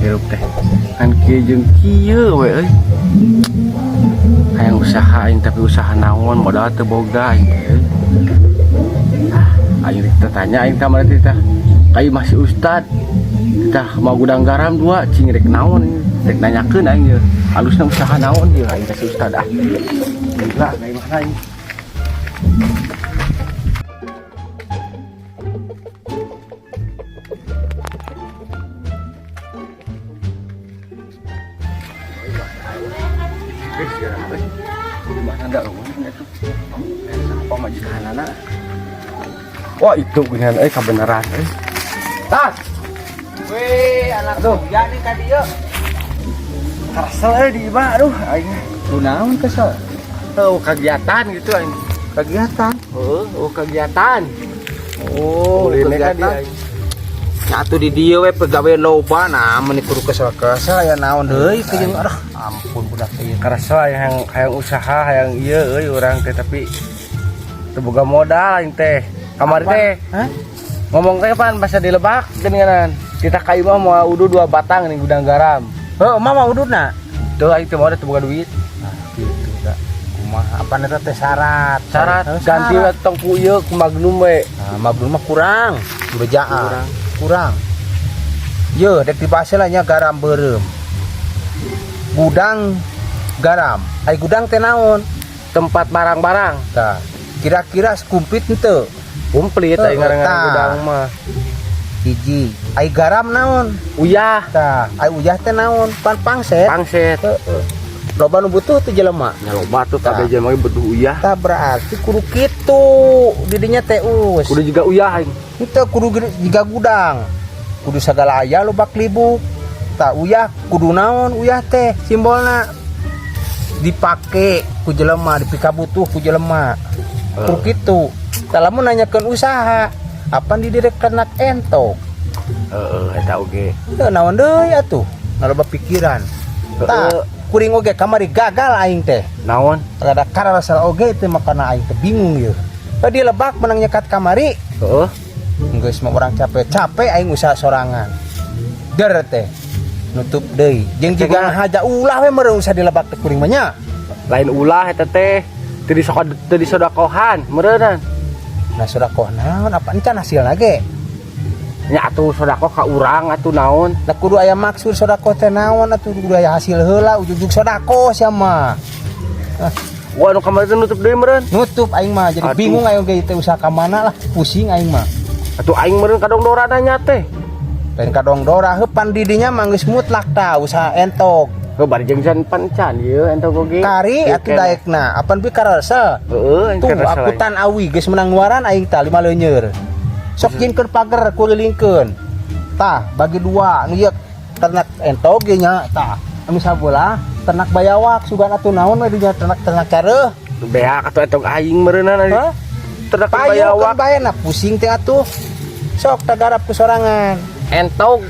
Hirup teh kan kieu jeung kieu we euy. Hayang usaha aing, tapi usaha naon, modal teu boga aing teh euy. Ah, aing rek tanya aing ka mana teh tah. Ka imah si ustad. Tah mau gudang garam dua cing rek naon rek nanyakeun aing ye. Alusna usaha naon ieu aing ka si ustad ah. Lah, ka imahna aing. Eh, sigara euy. Imahna da euweuh atuh. Eh, siapa majikanana? Wah, itu geuningan euy kabeneran euy. Tas. Weh, anak Aduh. ya nih ka dieu. Kesel euy di imah aduh aing. Kunaon kesel? Oh, kegiatan gitu aing. Kegiatan. Heeh, oh kegiatan. Oh, Kuliner kan kegiatan. dia, aing. Nya atuh di dieu we pegawe loba nah meuni kudu kesel-kesel aya naon deui teh jeung aduh ampun budak teh ieu. Kesel yang hayang usaha hayang ieu euy urang teh, tapi teu boga modal aing teh. Kamari teh Hah? Ngomong teh pan bahasa di Lebak geuningan. Kita ka imah mau udu dua batang nih gudang garam. Heuh, mama ududna. Tuh aing teh mau teu boga duit. Nah, gitu da. Kumaha apa eta teh syarat? Syarat Heuh, ganti we syarat. Tong ku ieu ku Magnum we. Nah, Magnum mah kurang, bejaan. Kurang. Kurang. Ye, dek dibahas lah nya garam beureum. Gudang garam. Ai gudang teh naon? Tempat barang-barang. Tah, kira-kira kumplit henteu? Komplit aing Heuh, ngaran tah. Gudang mah. Hiji. Ai garam naon? Uyah. Tah, ai uyah teh naon? Pan pangset. Pangset. Heeh. Loba nu butuh teh jelema. Nya loba tuh Tah. kabeh jelema ge butuh uyah. Tah berarti kudu kitu didinya teh us. Kudu juga uyah aing. Henteu kudu jiga gudang. Kudu sagala aya lobak libuk. Tah uyah kudu naon uyah teh simbolna dipake ku jelema, dipikabutuh ku jelema. Kudu kitu. Tah lamun nanyakeun usaha, apan di direk ternak entog. Heeh, eta oge. Teu naon deui atuh. Loba pikiran. Tah, kuring oge kamari gagal aing teh. Naon? Rada karasal oge teh makana aing teh bingung yeuh. Tadi Lebak menang nyekat kamari. Heeh. Geus mah urang capek-capek aing usaha sorangan. Der teh nutup deui. Jeung jiga haja ulah we meureun usaha di Lebak teh kuring mah nya. Lain ulah eta teh. Teu disokod teu disodakohan meureunnan. Nah sodakoh naon apa encan hasilna ge? Nya atuh sodakoh ka urang atuh naon? Lah kudu aya maksud sodakoh teh naon atuh, kudu aya hasil heula ujug-ujug sodakoh sia mah. Ah, Wah, nu kamari teh nutup deui meureun. Nutup aing mah jadi Aduh. Bingung aing ge teh usaha ka mana lah, pusing aing mah. Atuh aing meureun kadong dora nanya teh. Lain kadong dora heuh pan didinya mah geus mutlak tah usaha entog. Heuh, bari jeung can pan can ieu entog oge. Kari Ieu atuh keneh. Daekna apan pi karesel. Heeh, aing Tuh karesel aing. Akutan awi geus menang nuaran aing tah lima leunyer. Sok jieunkeun pager kulilingkeun. Tah bagi dua nu ieu ternak entog ge nya tah. Anu sabelah ternak bayawak sugan atuh naon we dinya ternak-ternak careuh. Beak atuh entog aing meureunnan aing. Hah? Ternak Payu bayawak. kan bae na pusing teh atuh. Sok tagarap ku sorangan. Entog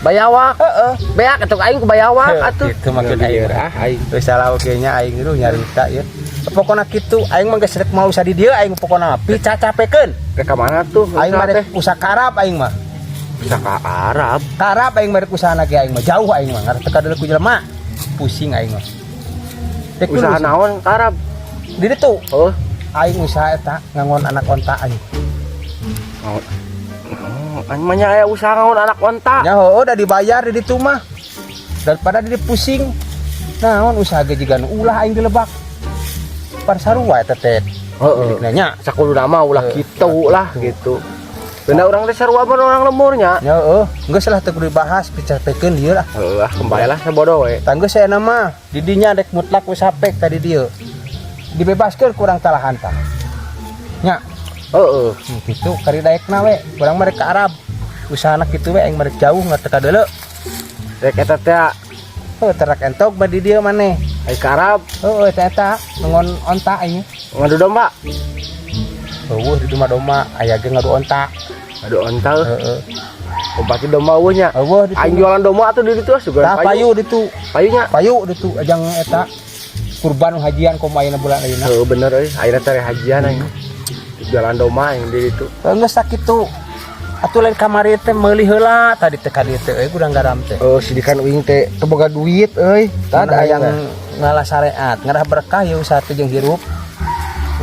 bayawak. Heeh. Beak entog aing ku bayawak atuh. Gitu maksud aing. Ah aing. Geus salah oge nya aing itu nyarita ya. Pokona kitu aing mah geus rek mau usah di dieu aing pokona picacapekeun. Rek ka mana tuh? Aing mah Usaha rek usaha ka Arab aing mah. Bisa ka Arab. Ka Arab aing mah rek usaha ge aing mah jauh aing mah ngarep teu kadeuleu ku jelema. Pusing aing mah. Rek Usaha naon ka Arab? Di ditu Oh. aing usaha eta ngangon anak onta aing. Oh. Oh, aing mah nya aya usaha ngangon anak onta. Nya heueuh da dibayar di ditu mah. Daripada di pusing. Naon usaha ge jiga nu ulah aing di Lebak. Pan sarua eta teh. Heeh. Nanya. Sakudu mah ulah Heuh, kitu lah gitu. Benda urang teh sarua mah orang lemurnya. Ya heueuh, geus lah teu kudu dibahas picapekeun dieu lah. Heuh, ah kembali lah sabodo we. Tanggeus saya nama didinya dek mutlak wis sapek tadi dieu. Dibebaskeun kurang talahan tah. Nya, Heeh. Kitu kari daekna we, urang mah rek ka Arab. Usahana kitu we aing mah rek jauh nggak teu kadeuleu. Rek eta teh. Heuh, ternak entog mah di dieu maneh. Ai ka Arab. Heueuh teh eta ngon onta aing. Ngadu domba. Heueuh di domba-domba aya ge ngadu onta. Ngadu onta. Heeh. Oh, berarti domba eueuh nya. Eueuh ditu. Aing jualan domba atuh di ditu ah, Tah payu ditu. Payunya. Payu ditu ajang eta kurban hajian komo ayeuna bulan ayeuna. Heuh bener euy, ayeuna teh hajian aing. Jualan domba aing di ditu. Geus sakitu. Atuh lain kamari teh meuli heula tadi teh ka dieu teh euy gudang garam teh. Oh, sidikan uing teh teu boga duit euy. Tah Mana ada yang ngalah syariat, ngarah berkah ya usaha teh jeung hirup.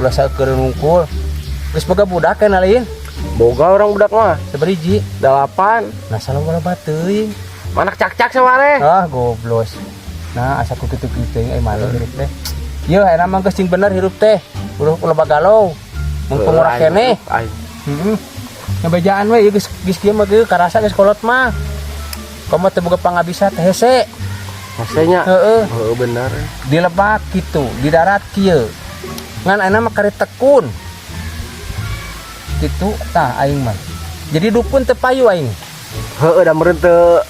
Ulah saeukeun nungkul. Geus boga budak kan lain? Boga urang budak mah. Sabariji? 8. Nah, salah loba teuing. Manak cak-cak saware. Ah, goblos. Nah, asa ku kitu-kitu euy malu hirup teh. Yeuh, ayeuna mah geus cing bener hirup teh. Ulah loba galau. Mumpung ora keneh. Aing. Heeh. Ngebejaan we ieu geus geus kieu mah geus karasa geus kolot mah. Komo teu boga pangabisa teh hese. Hesenya. Heeh. Heeh, bener. Di lebak gitu, di darat kieu. Ngan ayeuna mah kari tekun. Gitu tah aing mah. Jadi dukun teu payu aing. Heeh, da meureun teu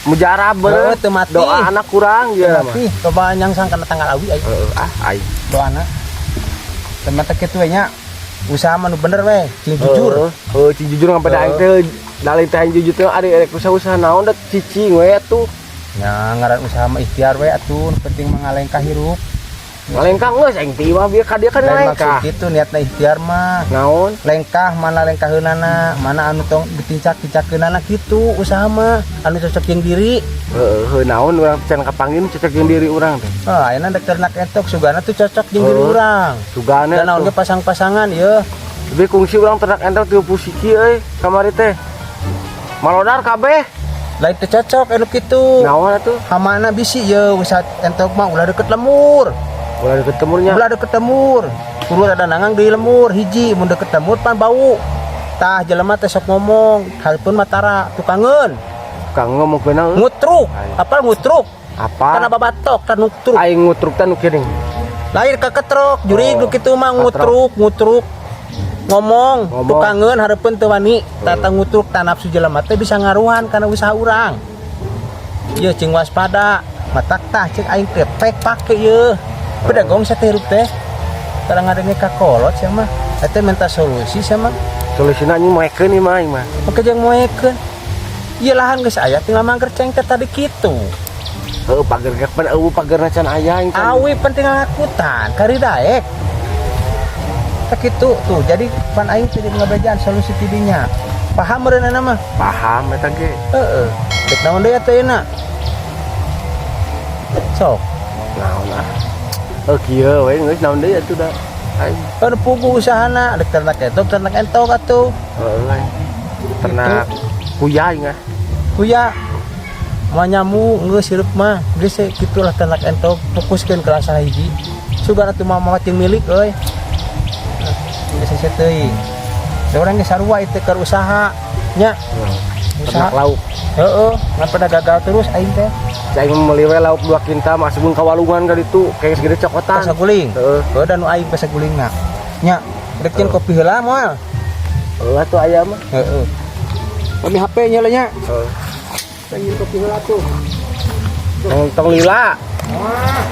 mujarab Heeh, bener. Teu mati. Doa anak kurang Teu ya mah. mati, coba nyangsang kana tanggal awi aing. Heeh, ah aing. Doana. Teman teh kitu we nya. Usaha mah nu bener we, cing jujur. Heeh, heuh, cing jujur ngampe da aing teh dalih teh aing jujur teh ari rek usaha-usaha naon da cicing we atuh. Nya ngaran usaha mah ikhtiar we atuh, nu penting mah ngalengkah hirup. Ngalengkah geus aing teh mah bieu ka dieu kan Lain maksud ngalengkah. kitu niatna ikhtiar mah. Naon? Lengkah mana lengkaheunana, mana anu tong ditincak-tincakeunana kitu usaha mah, anu cocok jeung diri. Heeh, heuh, naon urang can kapanggih cocok jeung diri urang teh. Ah, ayeuna dek ternak entok sugana tuh cocok jeung diri urang. Sugana. Dan naon ge pasang-pasangan yeuh. Tapi kungsi urang ternak entok 30 siki euy kamari teh. Malodar kabeh. Lain teu cocok anu kitu. Naon atuh? Hamana bisi ye usaha entok mah ulah deket lemur. Ulah deket lemurnya. Ulah deket lemur. Kudu ada nangang di lemur hiji mun deket lemur pan bau. Tah jelema teh sok ngomong, hareupeun mah tara tukangeun. Kang ngomong beuna. Ngutruk. Apal ngutruk? Apa? Kana babatok kan ngutruk. Aing ngutruk teh nu kiring. Lahir ke ketrok, jurig Oh, nu kitu mah ketrok. Ngutruk, ngutruk. Ngomong, Ngomong. Tukangeun hareupeun teu wani. Tata ngutruk tah nafsu jelema teh bisa ngaruhan kana usaha urang. Ieu cing waspada, matak tah cek aing teh pek pake ieu. Bedagong sateh hirup teh. Tara ngadenge ka kolot sia mah. Eta minta solusi sia mah. Solusina anjing moekeun ieu mah aing mah. Oke jeung moekeun. Ieu lahan geus aya tinggal mangker ceng teh tadi kitu. Heuh, pager ge pan eueuh pagerna can aya aing can. Awi penting ngakutan, kari daek. Tak kitu tuh, jadi pan aing teh ngabejaan solusi tidinya. Paham meureun mah? Paham eta ge. Heeh. Dek naon deui atuh ayeuna? Sok. Naon ah. Oh kieu we geus naon deui atuh da. Aing. Kan pugu usahana, dek ternak entok, ternak entok atuh. Heeh aing. Ternak kuya aing ah. Kuya mau nyamu geus hirup mah, geus we kitulah ternak entok, fokuskeun ke salah hiji. Sugan atuh mah mawa milik euy. Geus hese teuing. Da urang ge sarua itu keur usaha nya. Usaha Ternak lauk. Heeh, ngan pada gagal terus aing teh. Cai meuli we lauk 2 kintal masuk ka walungan ka ditu kayak segede cokotan. Pasaguling. Heeh. Heuh da nu aing pasagulingna. Nya, rek jeung kopi heula moal? Heuh atuh aya mah. Heeh. Kami HP nya lah nya. Heeh. Pengen kopi heula tuh. Tong tong lila. Wah.